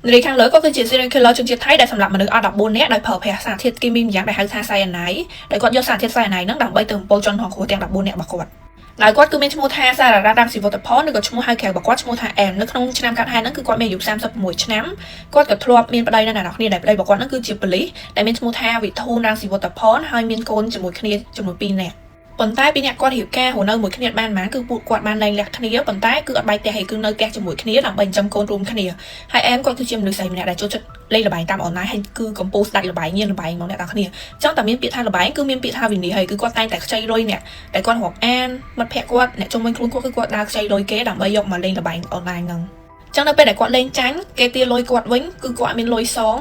នារីខាងលើក៏គឺជា serial killer ជនជាតិថៃដែលសម្លាប់មនុស្សអស់14នាក់ដោយប្រើប្រាស់សារធាតុគីមីម្យ៉ាងដែលហៅថា cyanide ដោយគាត់យកសារធាតុ cyanide ហ្នឹងដើម្បីទៅបំពុលជនរងគ្រោះទាំង14នាក់របស់គាត់ដោយគាត់គឺមានឈ្មោះថាសារ៉ារ៉ាដាំស៊ីវុតផលឬក៏ឈ្មោះហៅក្រៅរបស់គាត់ឈ្មោះថាអែមនៅក្នុងឆ្នាំកើតហេតុហ្នឹងគឺគាត់មានអាយុ36ឆ្នាំគាត់ក៏ធ្លាប់មានប្តីនៅអ្នកនរគ្នាដែលប្តីរបស់គាត់ហ្នឹងគឺជាប៉ូលីសដែលមានឈ្មោះថាវិធូនរាំងស៊ីវុតផលហើយមានកូនជាមួយគ្នាចំនួន2នាក់ប៉ុន្តែពីអ្នកគាត់រៀបការរស់នៅមួយគ្នាបានប៉ុន្មានគឺពួកគាត់បានលែងលះគ្នាប៉ុន្តែគឺអត់បែកផ្ទះឯងគឺនៅផ្ទះជាមួយគ្នាដើម្បីចិញ្ចឹមកូនរួមគ្នាហើយអែមគាត់គឺជាមនុស្សស្រីម្នាក់ដែលចូលចិត្តលេងល្បែងតាមអនឡាញហើយគឺកំពូលស្ដាច់ល្បែងញៀនល្បែងហ្មងអ្នកនរគ្នាចង់តែមានពាក្យថាល្បែងគឺមានពាក្យថាវិនិច្ឆ័យគឺគាត់តែងតែខ្ចីលុយអ្នកតែគាត់រាប់អានមិត្តភក្តិគាត់អ្នកជុំវិញខ្លួនគាត់គឺគាត់ដើរខ្ចីលុយគេដើម្បីយកមកលេងល្បែងអនឡាញហ្នឹងចឹងនៅពេលដែលគាត់លេងចាញ់គេទាលុយគាត់វិញគឺគាត់អត់មានលុយសង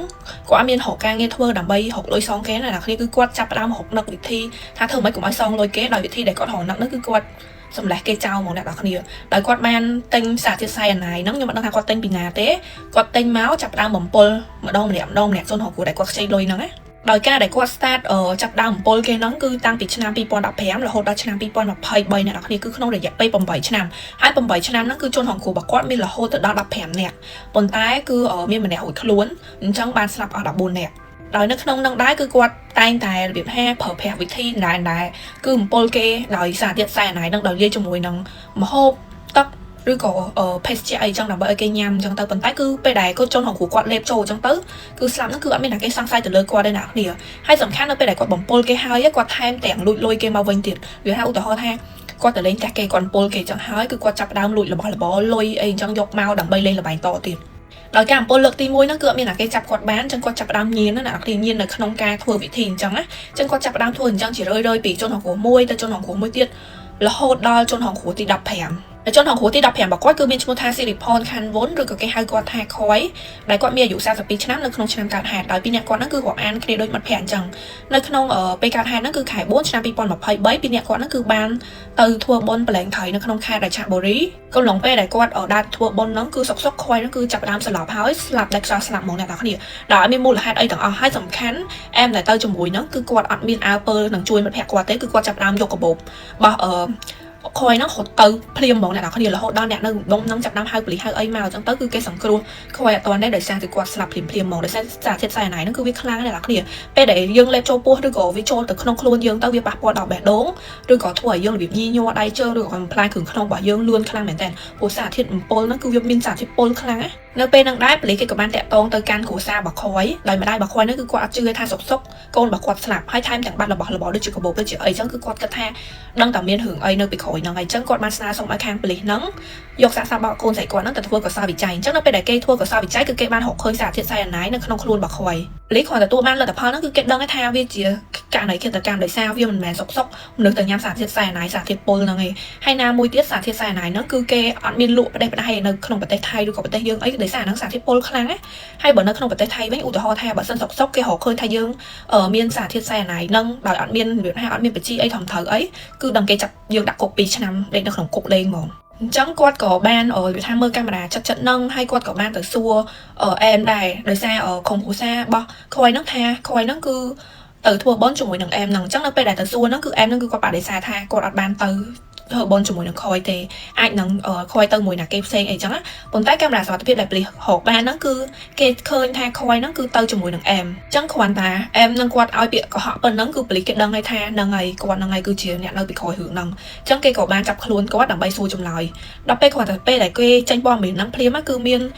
គាត់អត់មានរកការងារធ្វើដើម្បីរកលុយសងគេណាអ្នកគ្នាគឺគាត់ចាប់ផ្ដើមរកនឹកវិធីថាធ្វើម៉េចកុំឲ្យសងលុយគេដោយវិធីដែលគាត់រកនឹកហ្នឹងគឺគាត់សម្លេះគេចោលហ្មងអ្នកនរគ្នាដោយគាត់បានទិញសារធាតុ cyanide ហ្នឹងខ្ញុំមិនដឹងថាគាត់ទិញពីណាទេគាត់ទិញមកចាប់ផ្ដើមបំពុលម្ដងម្នាក់ម្ដងម្នាក់ជនរងគ្រោះដែលគាត់ខ្ចីលុយហ្នឹងណាដោយការដែលគាត់ start ចាប់ដើមបំពុលគេហ្នឹងគឺតាំងពីឆ្នាំ2015រហូតដល់ឆ្នាំ2023អ្នកនរគ្នាគឺក្នុងរយៈពេល8ឆ្នាំហើយ8ឆ្នាំហ្នឹងគឺជនរងគ្រោះរបស់គាត់មានរហូតទៅដល់15នាក់ប៉ុន្តែគឺមានម្នាក់រួចខ្លួនអញ្ចឹងបានស្លាប់អស់14នាក់ដោយនៅក្នុងនឹងដែរគឺគាត់តែងតែរបៀបថាប្រើប្រាស់វិធីដែរដែរគឺបំពុលគេដោយសារធាតុ cyanide នឹងដោយលាយជាមួយនឹងម្ហូបទឹកឬក៏ភេសជ្ជៈអីចឹងដើម្បីឲ្យគេញ៉ាំអញ្ចឹងទៅប៉ុន្តែគឺពេលដែលគាត់ជនរងគ្រោះគាត់លេបចូលអញ្ចឹងទៅគឺស្លាប់ហ្នឹងគឺអត់មានអ្នកគេសង្ស័យទៅលើគាត់ទេណាគ្នាហើយសំខាន់នៅពេលដែលគាត់បំពុលគេហើយគាត់ថែមទាំងលួចលុយគេមកវិញទៀតវាថាឧទាហរណ៍ថាគាត់ទៅលេងផ្ទះគេគាត់បំពុលគេអញ្ចឹងហើយគឺគាត់ចាប់ផ្ដើមលួចរបស់របរលុយអីអញ្ចឹងយកមកដើម្បីលេងល្បែងតទៀតដោយការអំពុលលើកទី1ហ្នឹងគឺអត់មានអ្នកគេចាប់គាត់បានអញ្ចឹងគាត់ចាប់ផ្ដើមញៀនណាអ្នកគ្នាញៀននៅក្នុងការធ្វើវិធីអញ្ចឹងណាអញ្ចឹងគាត់ចាប់ផ្ដើមធ្វើអញ្ចឹងជារឿយៗពីជនរងគ្រោះមួយទៅជនរងគ្រោះមួយទៀតរហូតដល់ជនរងគ្រោះទី15ហើយជនរងគ្រោះទី15របស់គាត់គឺមានឈ្មោះថាស៊ីរីផនខាន់វុនឬក៏គេហៅគាត់ថាខយដែលគាត់មានអាយុ42ឆ្នាំនៅក្នុងឆ្នាំកើតហេតុដោយពីរនាក់គាត់ហ្នឹងគឺរាប់អានគ្នាដូចមិត្តភក្តិអញ្ចឹងនៅក្នុងពេលកើតហេតុហ្នឹងគឺខែ4ឆ្នាំ2023ពីរនាក់គាត់ហ្នឹងគឺបានទៅធ្វើបុណ្យប្រឡែងថៃនៅក្នុងខេត្តរាជបុរីកំឡុងពេលដែលគាត់ដើរធ្វើបុណ្យហ្នឹងគឺសុកសុកខយហ្នឹងគឺចាប់ផ្ដើមស្លាប់ហើយស្លាប់ដែលខ្យល់ស្លាប់ហ្មងអ្នកនរគ្នាដោយអត់មានមូលហេតុអីទាំងអស់ហើយសំខាន់អែមដែលទៅជាមួយហ្នឹងគឺគាត់អត់មានអើពើនឹងជួយមិត្តភក្តិគាត់ទេគឺគាត់ចាប់ផ្ដើមយកកាបូបរបស់អឺខយហ្នឹងរត់ទៅភ្លាមហ្មងអ្នកនរគ្នារហូតដល់អ្នកនៅដុំហ្នឹងចាប់ដើមហៅប៉ូលីសហៅអីមកអញ្ចឹងទៅគឺគេសង្គ្រោះខយអត់ទាន់ទេដោយសារតែគាត់ស្លាប់ភ្លាមភ្លាមហ្មងដោយសារសារធាតុ cyanide ហ្នឹងគឺវាខ្លាំងអ្នកនរគ្នាពេលដែលយើងលេបចូលពោះឬក៏វាចូលទៅក្នុងខ្លួនយើងទៅវាប៉ះពាល់ដល់បេះដូងឬក៏ធ្វើឲ្យយើងរបៀបញីញ័រដៃជើងឬក៏បំផ្លាញគ្រឿងក្នុងរបស់យើងលឿនខ្លាំងមែនតើព្រោះសារធាតុបំពុលហ្នឹងគឺវាមានសារធាតុពុលខ្លាំងណានៅពេលហ្នឹងដែរប៉ូលីសគេក៏បានតាក់ទងទៅកាន់គ្រួសាររបស់ខយដោយម្ដាយរបស់ខយហ្នឹងគឺគាត់អត់ជឿថាសុកសុកកូនរបស់គាត់ស្លាប់ហើយថែមទាំងបាត់របស់របរដូចជាកាបូបដូចជាអីចឹងគឺគាត់គិតថាដឹងតែមានរឿងអីនៅពីក្រោយហ្នឹងហើយចឹងគាត់បានស្នើសុំឲ្យខាងប៉ូលីសហ្នឹងយកសាកសពរបស់កូនស្រីគាត់ហ្នឹងទៅធ្វើកោសលវិច័យអញ្ចឹងនៅពេលដែលគេធ្វើកោសលវិច័យគឺគេបានរកឃើញសារធាតុ cyanide នៅក្នុងខ្លួនរបស់ខយប៉ូលីសគ្រាន់តែទទួលបានលទ្ធផលហ្នឹងគឺគេដឹងថាវាជាករណីឃាតកម្មដោយសារវាមិនមែនសុកសុកមនុស្សទៅញ៉ាំសារធាតុ cyanide សារធាតុពុលហ្នឹងឯងហើយណាមួយទៀតសារធាតុ cyanide ហ្នឹងគឺគេអត់មានលក់ផ្ដេសផ្ដាសនៅក្នុងប្រទេសថៃឬក៏ប្រទេសយើងអីដោយសារហ្នឹងសារធាតុពុលខ្លាំងណាហើយបើនៅក្នុងប្រទេសថៃវិញឧទាហរណ៍ថាបើសិនសុកសុកគេរកឃើញថាយើងមានសារធាតុ cyanide ហ្នឹងដោយអត់មានរបៀបថាអត់មានបញ្ជីអីត្រឹមត្រូវអីគឺដឹងគេចាប់យើងដាក់គុក2ឆ្នាំដេកនៅក្នុងគុកលេងហ្មងអញ្ចឹងគាត់ក៏បានរបៀបថាមើលកាមេរ៉ាចិត្តចិត្តនឹងហើយគាត់ក៏បានទៅសួរអែមដែរដោយសារក្រុមគ្រួសាររបស់ខយហ្នឹងថាខយហ្នឹងគឺទៅធ្វើបុណ្យជាមួយនឹងអែមហ្នឹងអញ្ចឹងនៅពេលដែលទៅសួរហ្នឹងគឺអែមហ្នឹងគឺគាត់បដិសេធថាគាត់អត់បានទៅធ្វើបុណ្យជាមួយនឹងខយទេអាចនឹងខយទៅមួយណាគេផ្សេងអីចឹងណាប៉ុន្តែកាមេរ៉ាសុវត្ថិភាពដែលប៉ូលីសរកបានហ្នឹងគឺគេឃើញថាខយហ្នឹងគឺទៅជាមួយនឹងអែមអញ្ចឹងគ្រាន់តែអែមនឹងគាត់ឲ្យពាក្យកុហកប៉ុណ្ណឹងគឺប៉ូលីសគេដឹងហើយថាហ្នឹងហើយគាត់ហ្នឹងហើយគឺជាអ្នកនៅពីក្រោយរឿងហ្នឹងអញ្ចឹងគេក៏បានចាប់ខ្លួនគាត់ដើម្បីសួរចម្លើយដល់ពេលគ្រាន់តែពេលដែលគេចេញព័ត៌មានហ្នឹងភ្លាមគឺមាន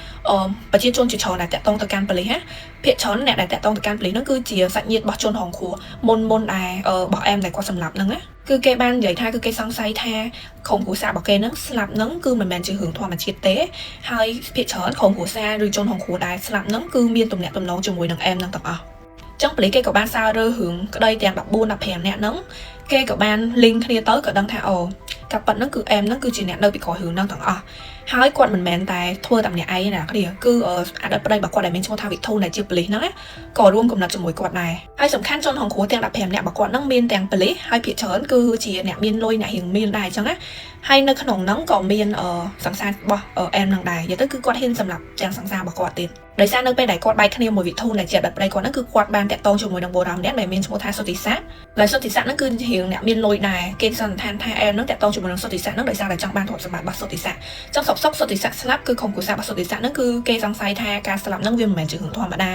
ប្រជាជនជាច្រើនដែលតាក់ទងទៅកាន់ប៉ូលីសណាភាគច្រើនអ្នកដែលតាក់ទងទៅកាន់ប៉ូលីសហ្នឹងគឺជាសាច់ញាតិរបស់ជនរងគ្រោះមុនមុនដែលរបស់អែមដែលគាត់សម្លាប់ហ្នឹងណាគឺគេបាននិយាយថាគឺគេសង្ស័យថាក្រុមគ្រួសាររបស់គេហ្នឹងស្លាប់ហ្នឹងគឺមិនមែនជារឿងធម្មជាតិទេហើយភាគច្រើនក្រុមគ្រួសារឬជនរងគ្រោះដែលស្លាប់ហ្នឹងគឺមានទំនាក់ទំនងជាមួយនឹងអែមហ្នឹងទាំងអស់ចឹងប៉ូលីសគេក៏បានសើរើរឿងក្តីទាំង14 15នាក់ហ្នឹងគេក៏បាន link គ្នាទៅក៏ដឹងថាអូកាប៉ិតហ្នឹងគឺអែមហ្នឹងគឺជាអ្នកនៅពីក្រោយរឿងហ្នឹងទាំងអស់ហើយគាត់មិនមែនតែធ្វើតែម្នាក់ឯងណាគ្នាគឺអតីតប្តីរបស់គាត់ដែលមានឈ្មោះថាវិធូនដែលជាប៉ូលីសហ្នឹងក៏រួមគំនិតជាមួយគាត់ដែរហើយសំខាន់ជនរងគ្រោះទាំង15នាក់របស់គាត់ហ្នឹងមានទាំងប៉ូលីសហើយភាគច្រើនគឺជាអ្នកមានលុយអ្នករៀងមានដែរអញ្ចឹងណាហើយនៅក្នុងហ្នឹងក៏មានសង្សាររបស់អែមហ្នឹងដែរនិយាយទៅគឺគាត់ហ៊ានសម្លាប់ទាំងសង្សាររបស់គាត់ទៀតដោយសារនៅពេលដែលគាត់បែកគ្នាមួយវិធូនដែលជាអតីតប្តីគាត់ហ្នឹងគឺគាត់បានតាក់ទងជាមួយនឹងបុរសម្នាក់ដែលមានឈ្មោះថាសុតិសា ដែលសុទ្ធិស័កហ្នឹងគឺរៀងអ្នកមានលុយដែរគេសន្និដ្ឋានថាអែមហ្នឹងតាក់ទងជាមួយនឹងសុទ្ធិស័កហ្នឹងដោយសារតែចង់បានទ្រព្យសម្បត្តិរបស់សុទ្ធិស័កចង់សុកសុកសុទ្ធិស័កស្លាប់គឺក្រុមគ្រួសាររបស់សុទ្ធិស័កហ្នឹងគឺគេសង្ស័យថាការស្លាប់ហ្នឹងវាមិនមែនជារឿងធម្មតាទេ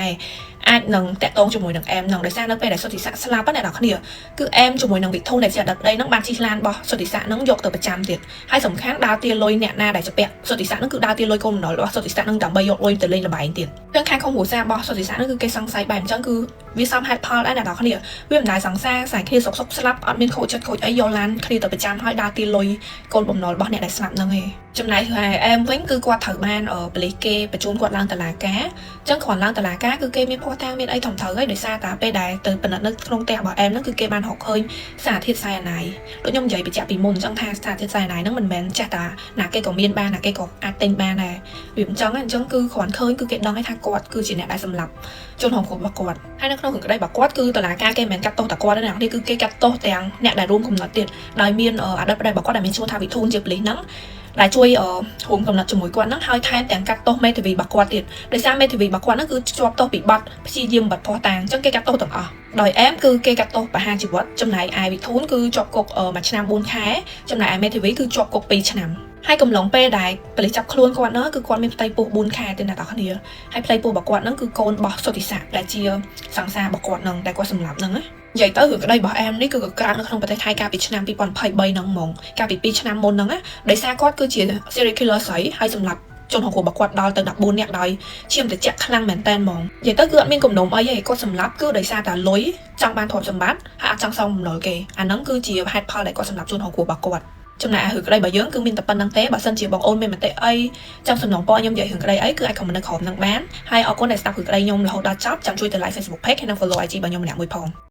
អាចនឹងតាក់ទងជាមួយនឹងអែមហ្នឹងដោយសារនៅពេលដែលសុទ្ធិស័កស្លាប់ណាអ្នកនរគ្នាគឺអែមជាមួយនឹងវិធុនដែលជាអតីតប្តីហ្នឹងបានជិះឡានរបស់សុទ្ធិស័កហ្នឹងយកទៅប្រចាំទៀតហើយសំខាន់ដើរទាលុយអ្នកណាដែលជាពាក់សុទ្ធិស័កហ្នឹងគឺដើរទាលុយកូនបំណុលរបស់សុទ្ធិស័កហ្នឹងដើម្បីយកលុយទៅលេងល្បែងទៀតចឹងខាងក្រុមគ្រួសាររបស់សុទ្ធិស័កហ្នឹងគឺគេសង្ស័យបែបអញ្ចឹងគឺវាសមហេតុផលដែរអ្នកនរគ្នាវាមិនដែលសង្សារខ្សែគ្នាសុកសុកស្លាប់អត់មានខូចចិត្តខូចអីយកឡានគ្នាទៅប្រចាំហើយដើរទាលុយកូនបំណុលរបស់អ្នកដែលស្លាប់ហ្នឹងឯងចំណែកឯអែមវិញគឺគាត់ត្រូវបានប៉ូលីសគេបញ្ជូនគាត់ឡើងតុលាការចឹងគ្រាន់ឡើងតុលាការគឺគេមានភស្តុតាងមានអីធំត្រូវហើយដោយសារតែពេលដែលទៅពិនិត្យនៅក្នុងផ្ទះរបស់អែមហ្នឹងគឺគេបានរកឃើញសារធាតុសាយអាណៃដូចខ្ញុំនិយាយបញ្ជាក់ពីមុនអញ្ចឹងថាសារធាតុសាយអាណៃហ្នឹងមិនមែនចេះតាណាគេក៏មានបានណាគេក៏អាចទិញបានដែរវាអញ្ចឹងអញ្ចឹងគឺគ្រាន់ឃើញគឺគេដឹងហើយថាគាត់គឺជាអ្នកដែលសម្លាប់ជនរងគ្រោះរបស់គាត់ហើយនៅក្នុងរឿងក្តីរបស់គាត់គឺតុលាការគេមិនមែនកាត់ទោសតែគាត់ទេអ្នកនេះគឺគេកាត់ទោសទាំងអ្នកដែលរួមកំណត់ទៀតដោយមានអតីតប្តីរបស់គាត់ដែលមានឈ្មោះថាវិធូនជាប៉ូលីសហ្នឹងដែលជួយរួមកំណត់ជាមួយគាត់ហ្នឹងហើយថែមទាំងកាត់ទោសមេធាវីរបស់គាត់ទៀតដោយសារមេធាវីរបស់គាត់ហ្នឹងគឺជាប់ទោសពីបទព្យាយាមបាត់ភស្តុតាងអញ្ចឹងគេកាត់ទោសទាំងអស់ដោយអែមគឺគេកាត់ទោសប្រហារជីវិតចំណែកឯវិធូនគឺជាប់គុក1ឆ្នាំ4ខែចំណែកឯមេធាវីគឺជាប់គុក2ឆ្នាំហើយកំឡុងពេលដែលប៉ូលីសចាប់ខ្លួនគាត់នោះគឺគាត់មានផ្ទៃពោះ4ខែទេអ្នកនរគ្នាហើយផ្ទៃពោះរបស់គាត់ហ្នឹងគឺកូនរបស់សុទ្ធិស័កដែលជាសង្សាររបស់គាត់ហ្នឹងដែលគាត់សម្លាប់ហ្នឹងណានិយាយទៅរឿងក្តីរបស់អែមនេះគឺក៏ក្រើកនៅក្នុងប្រទេសថៃកាលពីឆ្នាំ2023ហ្នឹងហ្មងកាលពី2ឆ្នាំមុនហ្នឹងណាដោយសារគាត់គឺជា serial killer ស្រីហើយសម្លាប់ជនរងគ្រោះរបស់គាត់ដល់ទៅ14នាក់ដោយឈាមត្រជាក់ខ្លាំងមែនតើហ្មងនិយាយទៅគឺអត់មានគំនុំអីទេគាត់សម្លាប់គឺដោយសារតែលុយចង់បានទ្រព្យសម្បត្តិហើយអត់ចង់សងបំណុលគេអាហ្នឹងគឺជាហេតុផលដែលគាត់សម្លាប់ជនរងគ្រោះរបស់គាត់ចំណែកឯរឿងក្តីរបស់យើងគឺមានតែប៉ុណ្្នឹងទេបើសិនជាបងអូនមានមតិអីចង់សំណងពរខ្ញុំនិយាយរឿងក្តីអីគឺអាច comment នៅក្រោមហ្នឹងបានហើយអរគុណដែលស្ដាប់រឿងក្តីខ្ញុំរហូតដល់ចប់ចាំជួយទៅ like Facebook page ហើយនិង follow IG របស់ខ្ញុំម្នាក់មួយផង។